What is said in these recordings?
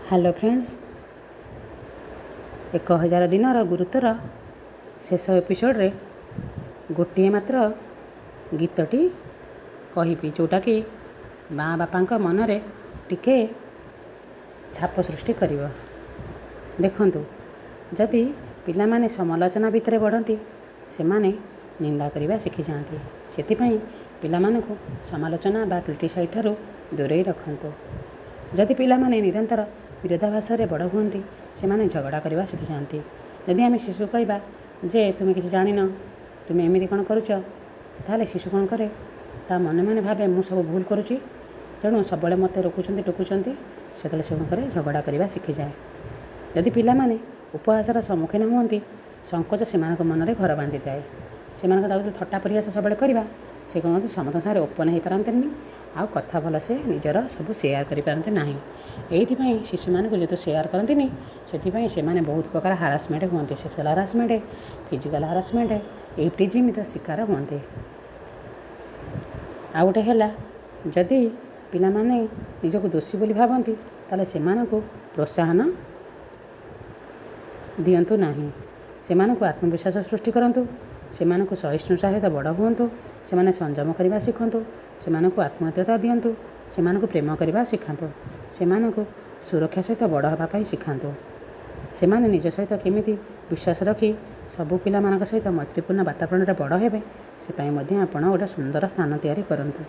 Hello friends, 1000 ଦିନର ଗୁରୁତ୍ୱର ଶେଷ ଏପିସୋଡ଼ରେ ଗୋଟିଏ ମାତ୍ର ଗୀତଟି କହିବି, ଯେଉଁଟାକି ମା' ବାପାଙ୍କ ମନରେ ଟିକେ ଛାପ ସୃଷ୍ଟି କରିବ। ଦେଖନ୍ତୁ, ଯଦି ପିଲାମାନେ ସମାଲୋଚନା ଭିତରେ ବଢ଼ନ୍ତି, ସେମାନେ ନିନ୍ଦା କରିବା ଶିଖିଯାଆନ୍ତି। ସେଥିପାଇଁ ପିଲାମାନଙ୍କୁ ସମାଲୋଚନା ବା କ୍ରିଟିସାଇଜ୍ ଠାରୁ ଦୂରେଇ ରଖନ୍ତୁ। ଯଦି ପିଲାମାନେ ନିରନ୍ତର ବିରୋଧାଭାସରେ ବଡ଼ ହୁଅନ୍ତି, ସେମାନେ ଝଗଡ଼ା କରିବା ଶିଖିଯାଆନ୍ତି। ଯଦି ଆମେ ଶିଶୁ କହିବା ଯେ ତୁମେ କିଛି ଜାଣିନ, ତୁମେ ଏମିତି କ'ଣ କରୁଛ, ତାହେଲେ ଶିଶୁ କ'ଣ କରେ? ତା ମନେ ମନେ ଭାବେ ମୁଁ ସବୁ ଭୁଲ କରୁଛି, ତେଣୁ ସବୁବେଳେ ମୋତେ ରୋକୁଛନ୍ତି, ଟୋକୁଛନ୍ତି। ସେତେବେଳେ ସେ କ'ଣ କରେ? ଝଗଡ଼ା କରିବା ଶିଖିଯାଏ। ଯଦି ପିଲାମାନେ ଉପହାସର ସମ୍ମୁଖୀନ ହୁଅନ୍ତି, ସଙ୍କୋଚ ସେମାନଙ୍କ ମନରେ ଘର ବାନ୍ଧିଥାଏ। ସେମାନଙ୍କ ତାକୁ ଥଟ୍ଟା ପରିହାସ ସବୁବେଳେ କରିବା, ସେ କ'ଣ କରନ୍ତି? ସମସ୍ତଙ୍କ ସାଙ୍ଗରେ ଓପନ୍ ହେଇପାରନ୍ତିନି ଆଉ କଥା ଭଲସେ ନିଜର ସବୁ ସେୟାର କରିପାରନ୍ତି ନାହିଁ। ଏଇଥିପାଇଁ ଶିଶୁମାନଙ୍କୁ ଯେହେତୁ ସେୟାର କରନ୍ତିନି, ସେଥିପାଇଁ ସେମାନେ ବହୁତ ପ୍ରକାର ହାରାସମେଣ୍ଟ ହୁଅନ୍ତି। Sexual harassment, physical harassment, eve teasing ଶିକାର ହୁଅନ୍ତି। ଆଉ ଗୋଟେ ହେଲା, ଯଦି ପିଲାମାନେ ନିଜକୁ ଦୋଷୀ ବୋଲି ଭାବନ୍ତି, ତାହେଲେ ସେମାନଙ୍କୁ ପ୍ରୋତ୍ସାହନ ଦିଅନ୍ତୁ ନାହିଁ। ସେମାନଙ୍କୁ ଆତ୍ମବିଶ୍ୱାସ ସୃଷ୍ଟି କରନ୍ତୁ। ସେମାନଙ୍କୁ ସହିଷ୍ଣୁ ସହିତ ବଡ଼ ହୁଅନ୍ତୁ। ସେମାନେ ସଂଯମ କରିବା ଶିଖନ୍ତୁ। ସେମାନଙ୍କୁ ଆତ୍ମୀୟତା ଦିଅନ୍ତୁ। ସେମାନଙ୍କୁ ପ୍ରେମ କରିବା ଶିଖାନ୍ତୁ। ସେମାନଙ୍କୁ ସୁରକ୍ଷା ସହିତ ବଡ଼ ହେବା ପାଇଁ ଶିଖାନ୍ତୁ। ସେମାନେ ନିଜ ସହିତ କେମିତି ବିଶ୍ୱାସ ରଖି ସବୁ ପିଲାମାନଙ୍କ ସହିତ ମୈତ୍ରୀପୂର୍ଣ୍ଣ ବାତାବରଣରେ ବଡ଼ ହେବେ, ସେ ପାଇଁ ମଧ୍ୟ ଆପଣ ଗୋଟେ ସୁନ୍ଦର ସ୍ଥାନ ତିଆରି କରନ୍ତୁ।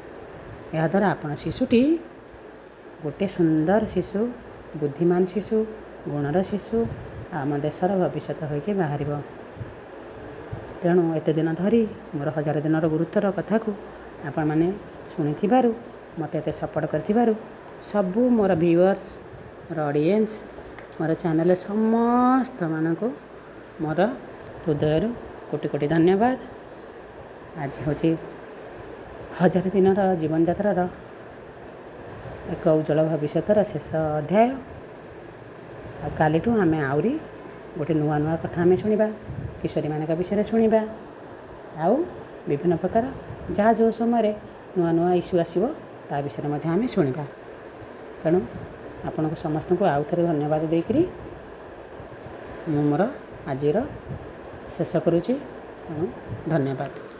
ଏହାଦ୍ୱାରା ଆପଣ ଶିଶୁଟି ଗୋଟେ ସୁନ୍ଦର ଶିଶୁ, ବୁଦ୍ଧିମାନ ଶିଶୁ, ଗୁଣର ଶିଶୁ, ଆମ ଦେଶର ଭବିଷ୍ୟତ ହୋଇକି ବାହାରିବ। ତେଣୁ ଏତେ ଦିନ ଧରି ମୋର 1000 ଦିନର ଗୁରୁତ୍ୱର କଥାକୁ ଆପଣମାନେ ଶୁଣିଥିବାରୁ, ମୋତେ ଏତେ ସପୋର୍ଟ କରିଥିବାରୁ, ସବୁ ମୋର ଭିଉଅର୍ସ, ମୋର ଅଡ଼ିଏନ୍ସ, ମୋର ଚ୍ୟାନେଲ୍ ସମସ୍ତମାନଙ୍କୁ ମୋର ହୃଦୟରୁ କୋଟି କୋଟି ଧନ୍ୟବାଦ। ଆଜି ହେଉଛି 1000 ଦିନର ଜୀବନଯାତ୍ରାର ଏକ ଉଜ୍ଜଳ ଭବିଷ୍ୟତର ଶେଷ ଅଧ୍ୟାୟ। ଆଉ କାଲିଠୁ ଆମେ ଆହୁରି ଗୋଟେ ନୂଆ ନୂଆ କଥା ଆମେ ଶୁଣିବା, କିଶୋରୀମାନଙ୍କ ବିଷୟରେ ଶୁଣିବା, ଆଉ ବିଭିନ୍ନ ପ୍ରକାର ଯାହା ଯେଉଁ ସମୟରେ ନୂଆ ନୂଆ ଇସ୍ୟୁ ଆସିବ ତା ବିଷୟରେ ମଧ୍ୟ ଆମେ ଶୁଣିବା। ତେଣୁ ଆପଣଙ୍କୁ ସମସ୍ତଙ୍କୁ ଆଉ ଥରେ ଧନ୍ୟବାଦ ଦେଇକରି ମୁଁ ମୋର ଆଜିର ଶେଷ କରୁଛି। ତେଣୁ ଧନ୍ୟବାଦ।